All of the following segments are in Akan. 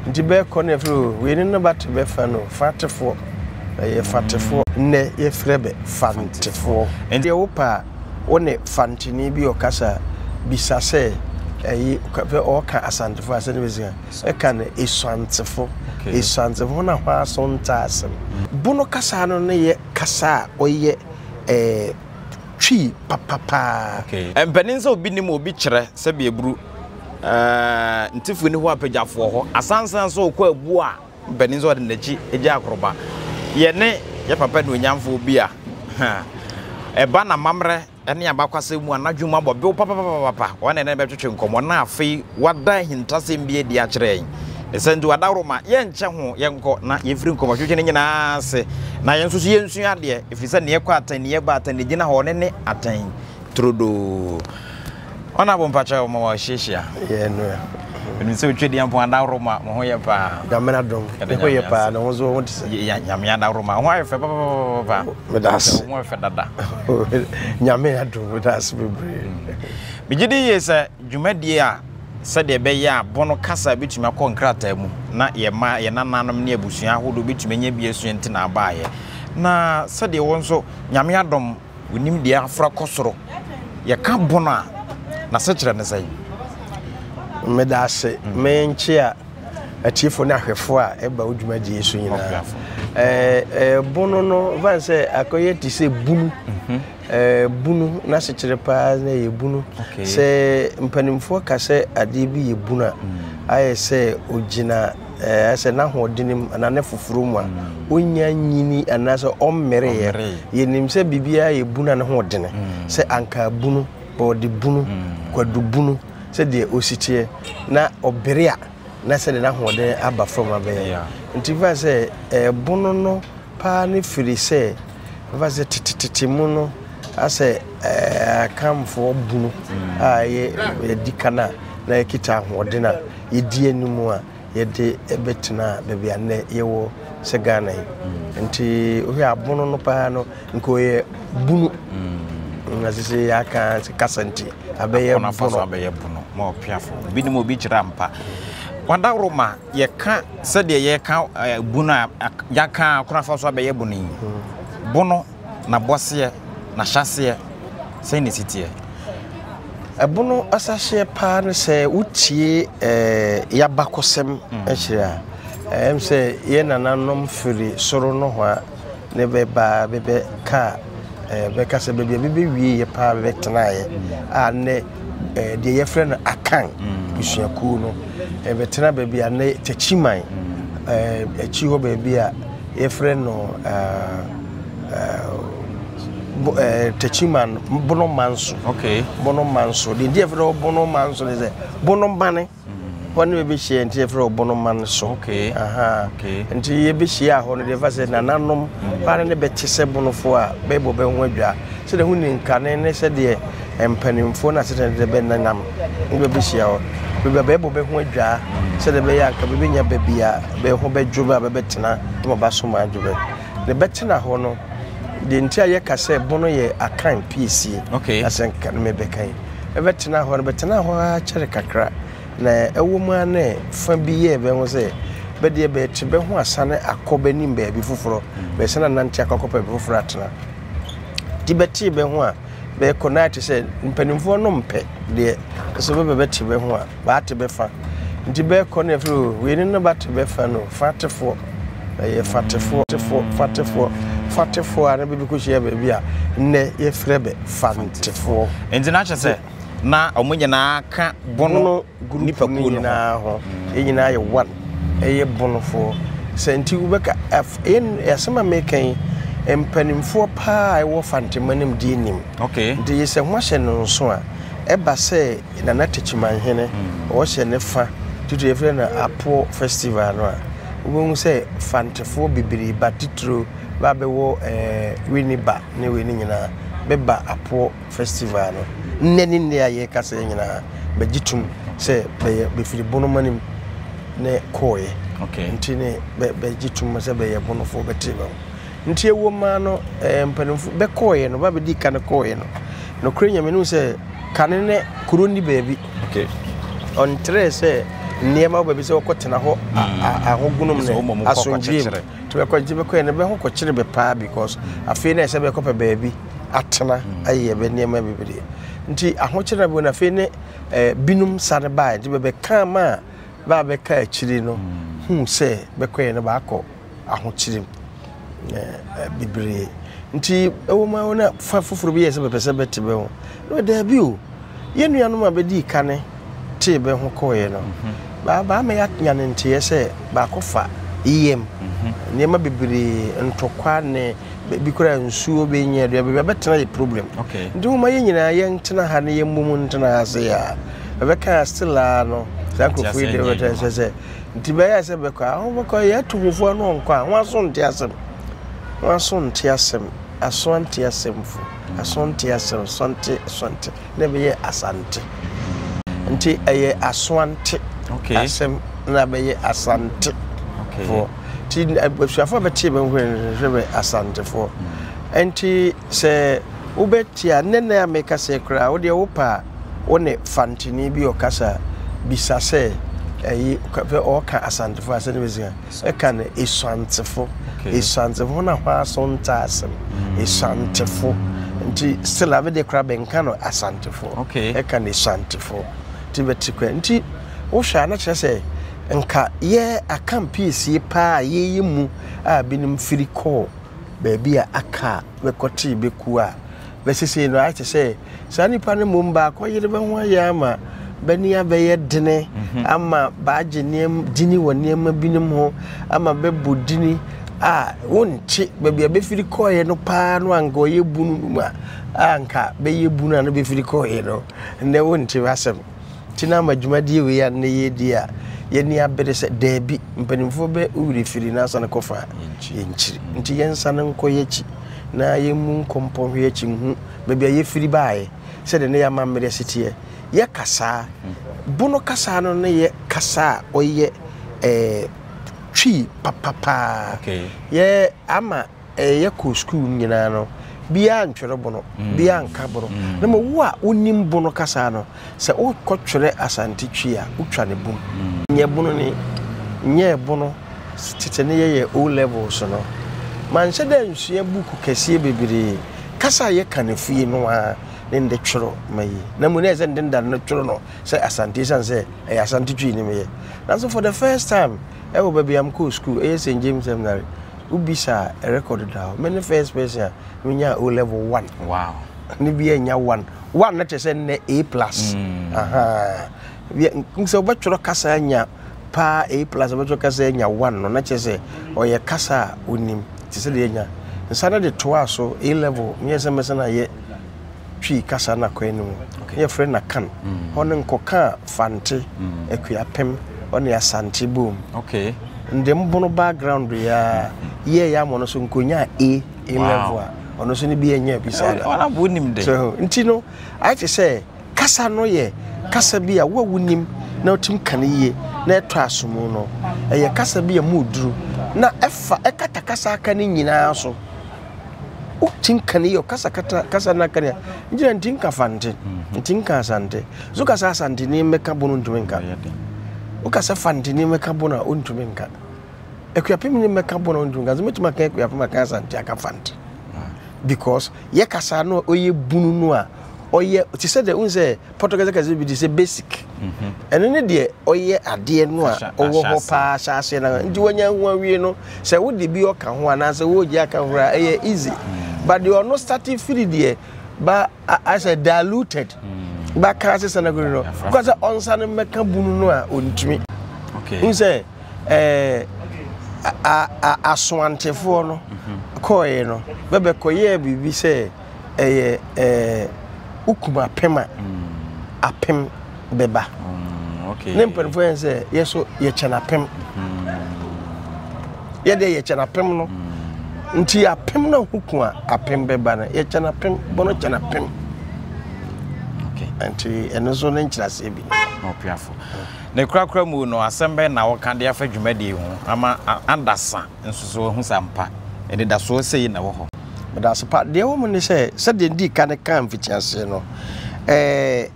Nti bɛkɔ no yɛfrɛ o wei ne no ba te bɛfa no Fatefoɔ. Ɛyɛ Fatefoɔ. Nnɛ yɛfrɛ bɛ Fantefoɔ. Nti wopɛ a wo ne Fanteni bi ɔkasa a, bisa sɛ ɛyi ɔɔka Asantefoɔ a sɛdeɛ bɛsi ka ɛka no Esuantefo. Esuantefo na hɔ aso nta asɛm. Bono kasa no ne yɛ kasa a ɔyɛ ɛɛ Twi papapaa. Mpanin sɛ obi nim obi kyerɛ sɛbi aburu ɛɛ ntifo ni hɔ apagyafoɔ hɔ asansan sɛ ɔkɔ abuo a mpanin sɛ ɔde n'akyi gya akoroba yɛ ne yɛ papa nuonyamfoɔ bi a ha ɛba na mammerɛ ne abakwasɛm mu anadwo mu abɔ bew papapapapa wɔn na ɛne bɛtwetwe nkɔmmɔ na afei wada ahintasɛm bi adi akyerɛ yɛn. Ne sɛ nti wadaworo ma yɛnkyɛ ho yɛnkɔ na yɛmfiri nkɔmmɔtwetwe no nyinaa ase na yɛn nso so yɛnsua adeɛ ɛfiri sɛ neɛ kɔ atɛn neɛ ba atɛn ne gyina hɔ ne ne atɛn turodoo. Ɔna mpakyɛ wɔma wɔahyiahyia. Yɛ nua. Menim sɛ otwa diampɔn adaworo ma mo ho yɛ paa. Nyame adom. Ne ho yɛ paa na ho nso ho te sɛ. Yɛ Nyame adaworo ma ho ayɛ fɛ papapapa. Meda ase. Ho ayɛ fɛ dada. Nyame adom meda ase bebree. Megye di yie sɛ dwumadie a sɛdeɛ ɛbɛyɛ a bono kasa bɛtumi akɔ nkrataa mu na yɛn mma, yɛn nananom ne abusua ahodoɔ bɛtumi anya bi asua nti na abaeɛ. Na sɛdeɛ wo nso, Nyame adom, wo nimdeɛ afra kɔ soro. Yɛka bono a, n'asekyerɛ ne sɛn? Meda ase. Menkyea atiefo ne ahwɛfo a ɛba wo dwumadie yi so nyinaa. Ɛɛ bono no, ɛfane sɛ akɔyɛ te sɛ bunu. Mhm. Ɛɛ bunu n'asekyerɛ paa na ɛyɛ bunu. Sɛ mpanimfoɔ ka sɛ adeɛ bi yɛ bunu a, mm. ayɛ sɛ ogyina ɛɛ sɛ n'ahoɔden mu anaa ne foforɔ mu a, mm. onya nyini anaasɛ ɔmmereeɛ. Yɛnim sɛ biribiara yɛ bunu a ne ho ɔdene. Mm. Sɛ ankaa bunu, bɔɔde bunu, kwadu bunu, sɛdeɛ ɔsi teɛ na ɔbere a na sɛdeɛ n'ahoɔden aba fam abɛyɛ. Nti fa sɛ ɛbono no paa ne firi sɛ fa sɛ tetetete mu no asɛ Akanfoɔ bunu a ɛyɛ yɛdi kan a na yɛkita ahoɔden a yɛdi anim a yɛde bɛtena baabi a nnɛ yɛwɔ sɛ Ghana yi. Nti wohwɛ abono no paa no nka ɔyɛ bunu. Na sese yɛaka sɛ kasa nti abɛyɛ bono. Abɛyɛ bono ma ɔpeafo. Obi nim obi kyerɛ ampa. Wadaworo ma yɛka sɛdeɛ yɛka eh, bunu a yɛaka akonafa so abɛyɛ bono yi. Bono na bɔseɛ na hyɛseɛ sɛn na ɛsi teɛ? Ɛbono asahyeɛ paa ne sɛ wotie eh, yɛabakɔsɛm akyire a, ɛm sɛ yɛ nananom firi soro nohoa ne bɛbaa bɛbɛkaa eh, bɛka sɛ baabi a bɛbɛwieeɛ paa bɛbɛtenaeɛ a nnɛ eh, deɛ yɛfrɛ no Akan busuakuo no ɛbɛtena baabi a nnɛ Takyiman eh, akyi hɔ baabi a yɛfrɛ no eh, eh, Takyiman Bono Manso. Okay. Bono Manso. Deɛ nti yɛfrɛ hɔ Bono Manso ne sɛ Bono Mane. Hɔ ne bɛbɛhyia nti yɛfrɛ hɔ Bono Manso. Okay. Aha. Okay. Nti yɛbɛhyia hɔ no deɛ fa sɛ nananom paa ne bɛte sɛ Bonofoɔ a bɛbɔ bɛ ho adwa. Sɛdeɛ ho ni nkane ne sɛdeɛ mpanimfoɔ no asetena de bɛnenam ne bɛbɛhyia hɔ. Baabi a bɛbɔ bɛ ho adwa sɛdeɛ ɛbɛyɛ anka bɛbɛnya baabi a bɛ ho bɛdwo bɛ a bɛbɛtena na wɔba som adwo bɛ. Ne bɛtena hɔ no, deɛ nti a yɛka sɛ Bono yɛ Akan piesie, okay. asɛ nka no mebɛka yi. Bɛbɛtena hɔ no, bɛtena hɔ ara kyɛre kakra. Na ɛwɔ mu ara ne fa bi yɛɛ bɛ ho sɛ bɛdeɛ bɛte bɛ ho asane akɔ bɛnim baabi foforɔ, bɛsane anante akɔ akɔpɛ baabi foforɔ atena. Nti bɛtee bɛ ho a, bɛkɔ na ayɛ te sɛ mpanimfoɔ no mpɛ deɛ nso bɛbɛ bɛte bɛ ho a, baate bɛ fa. Nti bɛkɔ no yɛfrɛ o, wei ne no bate bɛ fa no, fatefoɔ. Ɛyɛ fatefoɔ, tefoɔ, fatefoɔ, fatefoɔ a na bɛbi kɔhyia baabi a nnɛ yɛfrɛ bɛ fantefoɔ. Nti na kyerɛ sɛ na wɔn nyinaa ka bono nipakuo no nyinaa ho. Yɛn nyinaa yɛ one, ɛyɛ bonofoɔ. Sɛ nti wobɛka asɛm a meka yi, mpanimfoɔ paa a ɛwɔ Fanteman deɛ nim. Okay. Nti sɛ ho ahyɛ no nso a, ɛba sɛ Nana Techimanhene ɔhyɛ ne fa titire yɛfrɛ no Apoɔ festival no a, wobɛhu sɛ Fantefoɔ bebree ba titire ba bɛwɔ ɛɛ Winneba ne wei no nyinaa bɛba Apoɔ festival no. Nnɛ ne nnɛ a yɛrekasa yi nyinaa bɛgye tom sɛ bɛyɛ bɛfiri Bonoman mu ne kɔɔeɛ. Okay. Nti ne bɛ bɛgye tom sɛ bɛyɛ Bonofoɔ bɛtee bɛ ho. Nti ɛwɔ mu ara no ɛɛ mpanimfoɔ bɛkɔɔeɛ no ba bɛdii kane kɔɔeɛ no nokorɛ Nyame no sɛ kane ne kuro nni baabi. Okay. Ɔntrɛɛ sɛ nneɛma wɔ baabi sɛ wɔkɔtena hɔ ahogonom ne asomdwoe mu. Nti bɛkɔ nti bɛkɔɛ no bɛho kɔkyere bɛ paa because afei na ɛsɛ bɛkɔpɛ baabi atena ayɛ bɛ nneɛma bebree. Nti ahokyere na bɛwɔ no afei ne eh, binom sane baeɛ nti bɛbɛkaa ma a bɛ a bɛka akyiri no huu sɛ bɛkɔɛ no baakɔ ahokyere mu bebree. Nti ɛwɔ mu a na fa foforɔ bi yɛ sɛ bɛpɛ sɛ bɛte bɛ ho. Na daabi o, yɛn nuanom a bɛdii kane tee bɛ ho kɔeɛ no, baa baa ma yɛanya ne nteɛ sɛ baakɔfa yam nneɛma bebree, ntɔkwa ne bi koraa nsuo bɛnya aduane, baabi a bɛtena yɛ problem. Nti momma yɛn nyinaa yɛntena ha na yɛmmom ntena ha sei a, bɛbɛka still a no, saa nkurɔfoɔ yi deɛ bɛtɛ sɛ sɛ Nti bɛyɛɛ sɛ bɛkɔ a, ho bɛkɔ yɛto ho fo ano ɔnkɔ a, ho aso nte asɛm. Ho aso nte asɛm, aso ante asɛm fo, aso nte asɛm, sɔnte, sɔnte, na ɛbɛyɛ asante. Nti ɛyɛ aso ante asɛm na bɛyɛ asante foɔ. Nti abusuafoɔ a bɛtee bɛ ho hwɛ bɛ asantefoɔ. Nti Sɛ wobɛte a, nnɛ nnɛ a mekasa yi koraa, wo deɛ wopɛ a, wo ne Fantini bi ɔkasa a, bisa sɛ ɛyi sɛ ɔka Asantefo a sɛdeɛ bɛsi ka, ɛka no Esuantefo. Esuantefo na hɔ aso nta asɛm. Esuantefo. Nti still a me deɛ koraa bɛnka no Asantefo. Ɛka no Esuantefo. Nti bɛte koraa. Nti wohwɛ a na kyerɛ sɛ nka yɛ akampiesie paa a yɛyɛ mu a binom firi kɔɔ baabi a aka a bɛkɔtee bɛkuo a, bɛ sesei no ayɛ te sɛ saa nipa no mmom baakɔ yere bɛ ho ayɛ ama b'ani abɛyɛ dene mhm. ama baagye nneɛma dini wɔ nneɛma binom ho ama bɛbɔ dini a wonte baabi a bɛfiri kɔɔeɛ no paa no anka ɔyɛ bunu no mu a anka bɛyɛ bunu a no bɛfiri kɔɔeɛ no nnɛ wonte asɛm Nti na ama dwumadie wei a nnɛ yɛredi a yɛni abere sɛ daabi mpanimfoɔ bɛ werɛ firi na asane kɔfa a yɛnkyiri. Nti yɛnsane nkɔ yɛakyi na yɛmmu nkɔmpɔ nhwɛ yɛakyi nhu baabi a yɛfiri baeɛ sɛdeɛ ne yɛ amammerɛ si teɛ. Yɛ kasaa, Bono kasaa no ne yɛ kasa a ɔyɛ eh, Twi papapaa. Yɛ ama eh, yɛkɔ sukuu nyinaa no, biara ntwerɛ bono, mm. biara nka bono. Mm. Na ma wo a wonim bono kasa no, sɛ wokɔtwerɛ Asante Twi a, wotwa ne bom. Mm. Nyɛ bono ni, nyɛ bono tete ne yɛyɛ O levels no. Manhyɛ dɛ nsua buku kɛseɛ bebree. Kasa a yɛka no fie no ara ne nde twerɛ ma yi. Na mu ne ɛsɛ nde nda no twerɛ no sɛ Asante esiane sɛ ɛyɛ Asante Twi ne meyɛ. Nanso for the first time ɛwɔ baabi a mekɔɔ sukuu, ɛyɛ St James Seminary, Wobisa a, record da hɔ. Me ne first person a menyaa O level one. Wow. Ne bi anya one. One no kyerɛ sɛ nnɛ A plus. Mm. Aha. Sɛ wobɛtwerɛ kasa anya paa A plus, wobɛtwerɛ kasa anya one no, na kyerɛ sɛ ɔyɛ kasa a onim. Te sɛ deɛ anya. Nsa no de toaa so A level, meyɛ sɛ mɛsɛ no ayɛ Twi kasa no akɔ anim. Ne yɛfrɛ no Akan. Hɔ no nkɔkaa Fante, Akuapem, ɔne Asante boom. Okay. Ndɛ mbono background yi ara yɛɛ yɛ ama ɔno nso nkonyaa A A level a ɔno nso ne bi anya bi saa da. Ɔna bo nim de. So nti no ayɛ te sɛ kasa no yɛ kasa bi a wo a wonim na wotim ka no yie na ɛtɔ asomu no ɛyɛ kasa bi a mu duru na ɛfa ɛkata kasa aka no nyinaa so. Wotim ka no yie ɔkasa kata kasa no aka no ngyina nti nka Fante nti nka Asante so kasa Asante ni mmɛka bono ntumi nka. Woka sɛ Fantini mmɛka bono a, ɔntumi nka. Akuapemni mmɛka bono a, ɔntumi nka. So mɛtumi aka Akuapem, aka Asante, aka Fante. Because yɛ kasa no a ɔyɛ bunu no a, ɔyɛ te sɛ deɛ wohu sɛ Portuguese kasa bi te sɛ basic. Mhm. Ɛno ne deɛ ɔyɛ adeɛ no a ɔwɔ hɔ paa hyɛ aseɛ no. Nti wanya ho awie no, sɛ wode bi ɔka ho anaasɛ wogye aka ho a, ɛyɛ easy. Mm. But deɛ ɔno starte firi deɛ ba asɛ diluted ba ka ase sɛ nagori no kɔ sɛ ɔnsa no mmɛka bunu no a ɔntumi n sɛ ɛɛ asoantefoɔ no mhm. kɔɔeɛ no bɛbɛkɔyɛɛ biribi sɛ ɛyɛ ɛɛ wokum apem a mm. apem bɛba mm, ne mpanimfoɔ yɛn sɛ yɛ so yɛkyɛn apem mm. Yɛ deɛ yɛkyɛn apem no. Nti apem no ho ku a apem bɛba no yɛkyɛn apem bɔno kyɛn apem. Okay. Nti ɛno nso ne nkyerɛaseɛ bi. Ɔpiafo. Ne korakora mu no asɛm bɛn na wɔka de afa dwumadie ho ama adasa nso so ahu sɛ ampa anidasoɔ sei na ɛwɔ hɔ? Meda ase pa. Deɛ ɛwɔ mu ne sɛ sɛdeɛ ndii ka ne kaa mfitiaseɛ no ɛɛ.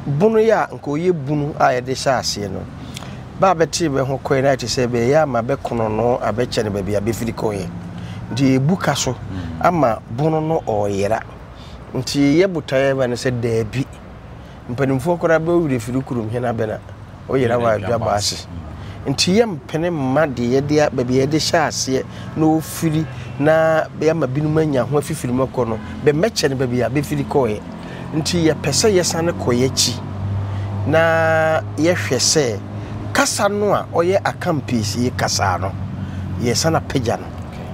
Bunu yi a nka ɔyɛ bunu a yɛde hyɛ aseɛ no. Bɛ a bɛtee bɛ ho kɔe no ayɛ te sɛ bɛɛyɛ ama bɛ kononoo abɛkyɛne baabi a bɛfiri kɔeɛ. Nti yɛbu ka so ama bono no ɔɔyera. Nti yɛ botaeɛ ba ne sɛ daabi. Mpanimfoɔ koraa bɛ werɛ firi kurom hene abɛ na ɔyera wɔ adwabɔ ase. Nti yɛmpene mma deɛ yɛde baabi a yɛde hyɛ aseɛ na ɔfiri na yɛama binom anya ho afifiri mu akɔ no, bɛmmɛkyɛne baabi a bɛfiri kɔeɛ. Nti yɛpɛ sɛ yɛsane kɔ yɛakyi na yɛhwɛ sɛ kasa no a ɔyɛ Akan-Piesie kasa no, yɛsan apagya no.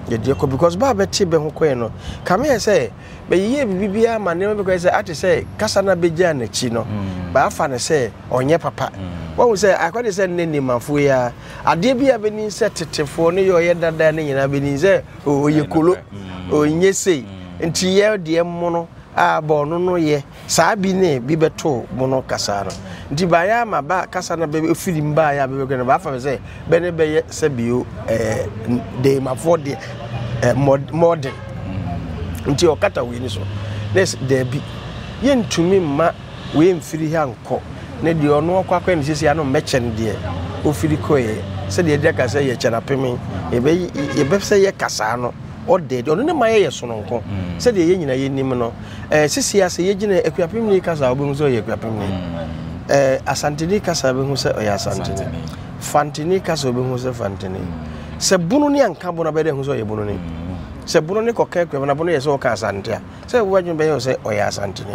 Yɛde kɔ because ba a bɛte bɛ ho kɔɛ no, kame yɛ sɛ bɛyeyɛɛ biribi biara ma nneɛma bi kɔyɛ sɛ ate sɛ kasa no a bɛgyaa n'akyi no, bɛafa no sɛ ɔnyɛ papa. Wahu sɛ akɔde sɛ nnɛ Nemafoɔ yi ara, adeɛ bi a bɛnim sɛ tetefoɔ no yɛ ɔyɛ dada no nyinaa bɛnim sɛ ɔyɛ kolo, ɔnyɛ sei. Nti yɛ deɛ mono a bɔ ɔno no yɛ saa bi ne bi bɛto mono kasa no nti baayɛ ama ba kasa no bɛ firi mu baayɛ a bɛbɛkɔ no baafa sɛ bɛ ne bɛyɛ sɛ bio ɛɛ demafoɔ deɛ ɛɛ mɔden nti ɔkata wei ni so ne daabi yɛntumi mma wei mfiri ha nkɔ ne deɛ ɔno ɔkɔ akɔyɛ no sisi ano mmɛkyɛ no deɛ ofiri kɔɛ sɛdeɛ ɛdi aka sɛ yɛkyɛ no apeme yɛbɛ yɛbɛ sɛ yɛ kasaa no ɔdɛ deɛ ɔno ne ma yɛyɛ sononko mm. sɛdeɛ yɛn nyinaa yɛnim no ɛɛ sisi ase yɛgyina akuapemni kasa a wobɛhu sɛ ɔyɛ akuapemni mm. ɛɛ asanteni kasa wobɛhu sɛ ɔyɛ asanteni fanteni kasa wobɛhu sɛ fanteni mm. sɛ bono ne anka bono bɛdɛ hu sɛ ɔyɛ bono ni sɛ bono ne kɔka akuapem na bono yɛ sɛ ɔka asante a sɛ wadwene bɛyɛ sɛ ɔyɛ asanteni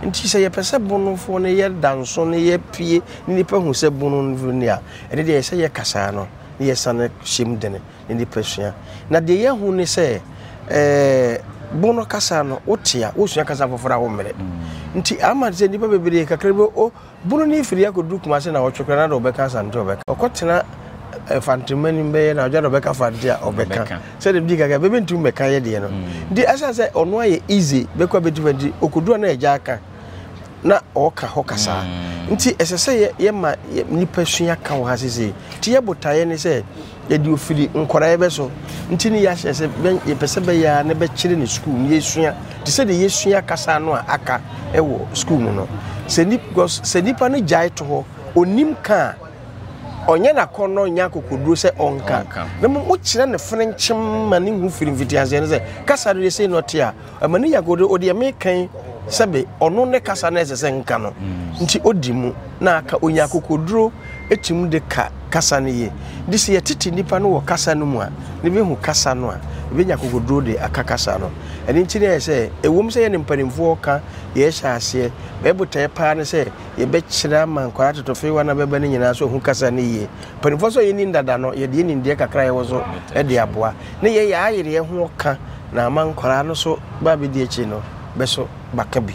nti sɛ yɛpɛ sɛ bonofoɔ no yɛ danso no yɛ pie ne nipa hu sɛ bono no ni a ɛne deɛ yɛ sɛ yɛ kasaa no ne yɛsane hyɛm dene ne nipa sua. Na deɛ yɛahu ne sɛ, ɛɛ bono kasa no, wote a, wosua kasa foforɔ a wommrɛ. Mm. Nti ama sɛ nnipa bebree kakra bi, o bono ne firi akɔduru Kumase na ɔtwe koraa na de ɔbɛka Asante ɔbɛka. Ɔkɔtena eh, Fantema anim bɛyɛ na ɔgya de ɔbɛka Fante a ɔbɛka. Sɛdeɛ bi kakra bɛbɛ ntumi bɛka yɛ deɛ no. Mm. Nti ɛsiane sɛ ɔno ayɛ easy bɛkɔ abɛtumi nti ɔkɔduru a na ɛgya aka na ɔka hɔ kasa. Mm. Nti ɛsɛ sɛ yɛma nnipa sua ka wɔ ha sesei. Nti yɛ botaeɛ ne sɛ yɛde ofiri nkwadaa bɛ so nti ne yɛahyɛ sɛ yɛpɛ sɛ bɛyɛ a ne bɛkyerɛ ne sukuu mu yɛsua te sɛ deɛ yɛsua kasa no a aka wɔ sukuu mu no sɛ ni because sɛ nipa no gyae to hɔ onim ka a ɔnyɛ n'akɔnnɔ nyɛ akokoduro sɛ ɔnka na mmom wokyerɛ ne fene nkyem ma ne hu firi mfitiaseɛ no sɛ kasa no deɛ sei na ɔte a ɛma ne nya akokoduro ɔdeɛ mekan sɛbe ɔno ne kasa no ɛsɛ sɛ nka no nti ɔdi mu na aka ɔnya akokoduro tumi de ka kasa no yie. Nti sɛ yɛtete nnipa no wɔ kasa no mu a, na bɛhu kasa no a, bɛnya akokoduro de aka kasa no. Ɛno nti na ɛyɛ sɛ, ɛwom sɛ yɛne mpanimfoɔ ka yɛhyɛ aseɛ, bɛyɛ botaeɛ paa ne sɛ yɛbɛkyerɛ ama nkwadaa totɔfewa no abɛba no nyinaa so ahu kasa no yie. Mpanimfoɔ nso a yɛnim dada no, yɛde yɛn nimdeɛ kakra a yɛwɔ so de aboa. Ne yɛyɛ ayere yɛn ho ka na ama nkwadaa no so ba abɛdi akyi no bɛso baka bi.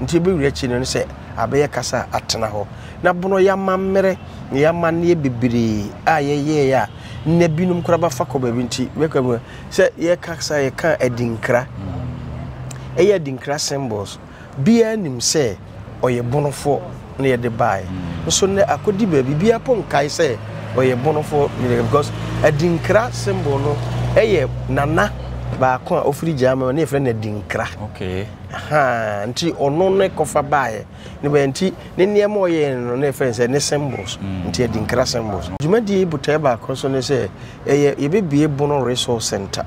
Nti yɛbɛwura akyi no ne sɛ abɛyɛ kasa a atena hɔ. Na bono yɛ amammerɛ ne yɛ amanneɛ bebree a yɛyɛeɛ a nnɛ binom koraa bɛfa kɔ baabi nti bɛka mu sɛ yɛka sa yɛka adinkra. Ɛyɛ adinkra symbols. Biara nim sɛ ɔyɛ bonofoɔ na yɛde baeɛ. Nso nnɛ akɔdi baabi biara po nkae sɛ ɔyɛ bonofoɔ because adinkra symbol no ɛyɛ nana baako a ɔfiri Gyaama na yɛfrɛ no adinkra. Okay. Aha, nti ɔno ne kɔfa baeɛ. Ne bɛyɛ nti ne nneɛma ɔyɛɛ no na yɛfrɛ no sɛ ne symbols mm. nti adinkra symbols. Dwumadie yi botaeɛ baako nso ne sɛ ɛyɛ yɛbɛbie Bono Resource Center.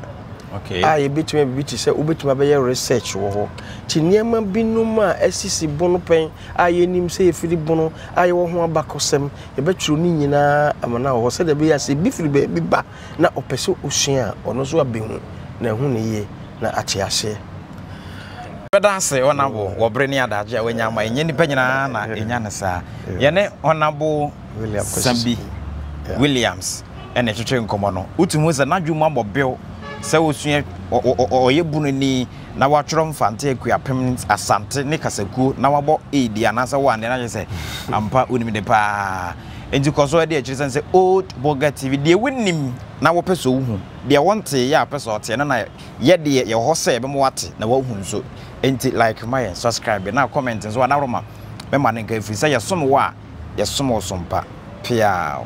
Okay. A yɛbɛtumi abibi te sɛ wobɛtumi abɛyɛ research wɔ hɔ. Nti nneɛma binom a asisi Bono pɛn a yɛnim sɛ yɛfiri Bono a yɛwɔ ho abakɔsɛm yɛbɛtwerɛ ne nyinaa ama no awɔ hɔ sɛdeɛ ɛbɛyɛ a sɛ bi firi baabi ba na ɔpɛ sɛ ɔsua a ɔno nso abɛhu na ahu no yie na ate aseɛ. Bɛda ase Honourable wɔ bere ne adagye a wanya ama ɛnyɛ nnipa nyinaa na ɛnya no saa. Yɛne Honourable Sambi Williams ɛna ɛtwetwe nkɔmmɔ no. Wotumi hu sɛ n'adwene mu abɔ bew sɛ osua ɔyɛ bununi na watwerɛ Mfante Akuapem Asante ne kasakuo na wabɔ AD anaasɛ wo adeɛ na kyerɛ sɛ ampa wonim de paa. Enti kɔ so de akyiri sɛn sɛ Old Burger TV deɛ wonim na wopɛ sɛ wohu deɛ wonte yɛ a wopɛ sɛ ɔteɛ no na Yɛ deɛ yɛwɔ hɔ sɛ yɛbɛma woate na woahu nso. Enti like ma yɛn, subscribe na comment nso adaworoma mɛma no nka ɛfiri sɛ yɛsom wo a yɛsom wo som pa. Peaw.